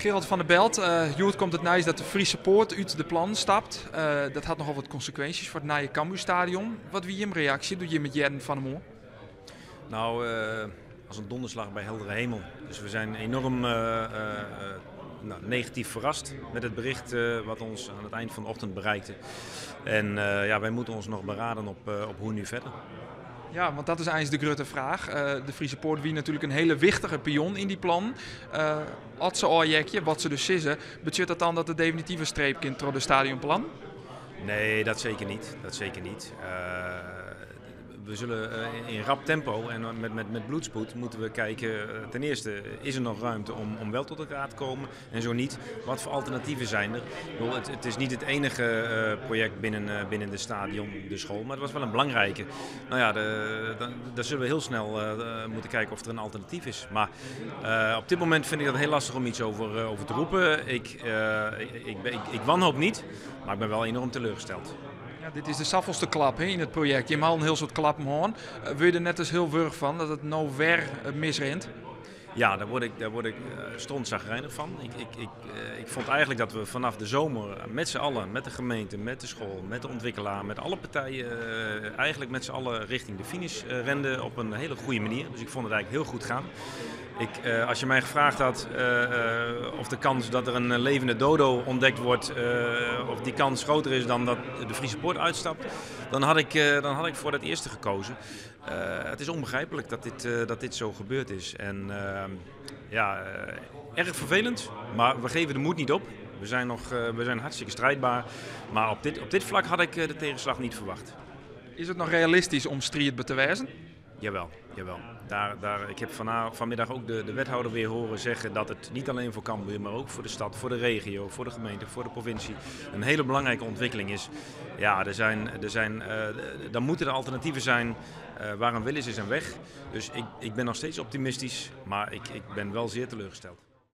Gerald van der Belt, hjoed komt it nijs dat de Friese Poort út de plannen stapt. Dat hat nochal wat konsekwinsjes foar it nije Cambuurstadion. Wat wie jim reaksje doe't jim it hearden fan 'e moarn? Nou, als een donderslag bij heldere hemel. Dus we zijn enorm nou, negatief verrast met het bericht wat ons aan het eind van de ochtend bereikte. En ja, wij moeten ons nog beraden op hoe nu verder. Ja, want dat is eins de grutte fraach. De Friese Poort wie natuerlik in hiele wichtige pion yn dy plannen. As se ôfheakje, wat se dus sizze, betsjut dat dan dat der definityf in streep kin troch de stadionplannen? Nee, dat zeker niet. Dat zeker niet. We zullen in rap tempo en met bloedspoed moeten we kijken. Ten eerste, is er nog ruimte om wel tot elkaar te komen? En zo niet, wat voor alternatieven zijn er? Ik bedoel, het is niet het enige project binnen de stadion, de school, maar het was wel een belangrijke. Nou ja, daar zullen we heel snel moeten kijken of er een alternatief is. Maar op dit moment vind ik dat heel lastig om iets over te roepen. Ik wanhoop niet, maar ik ben wel enorm teleurgesteld. Ja, dit is de safolste klap, hè, yn it projekt. Jim ha al in hiel soad klappen hân. Wurde je der net ris hiel wurch fan dat it no wer misrint? Ja, daar word ik strontchagrijnig van. Ik vond eigenlijk dat we vanaf de zomer met z'n allen, met de gemeente, met de school, met de ontwikkelaar, met alle partijen, eigenlijk met z'n allen richting de finish renden op een hele goede manier. Dus ik vond het eigenlijk heel goed gaan. Als je mij gevraagd had of de kans dat er een levende dodo ontdekt wordt, of die kans groter is dan dat de Friese Poort uitstapt, dan had ik voor dat eerste gekozen. Het is onbegrijpelijk dat dit zo gebeurd is. En ja, erg vervelend, maar we geven de moed niet op. We zijn hartstikke strijdbaar, maar op dit vlak had ik de tegenslag niet verwacht. Is it noch realistysk om striidber te wêzen? Jawel, jawel. Ik heb vanmiddag ook de wethouder weer horen zeggen dat het niet alleen voor Cambuur, maar ook voor de stad, voor de regio, voor de gemeente, voor de provincie een hele belangrijke ontwikkeling is. Ja, dan moeten er alternatieven zijn. Waar een wil is, is een weg. Dus ik ben nog steeds optimistisch, maar ik ben wel zeer teleurgesteld.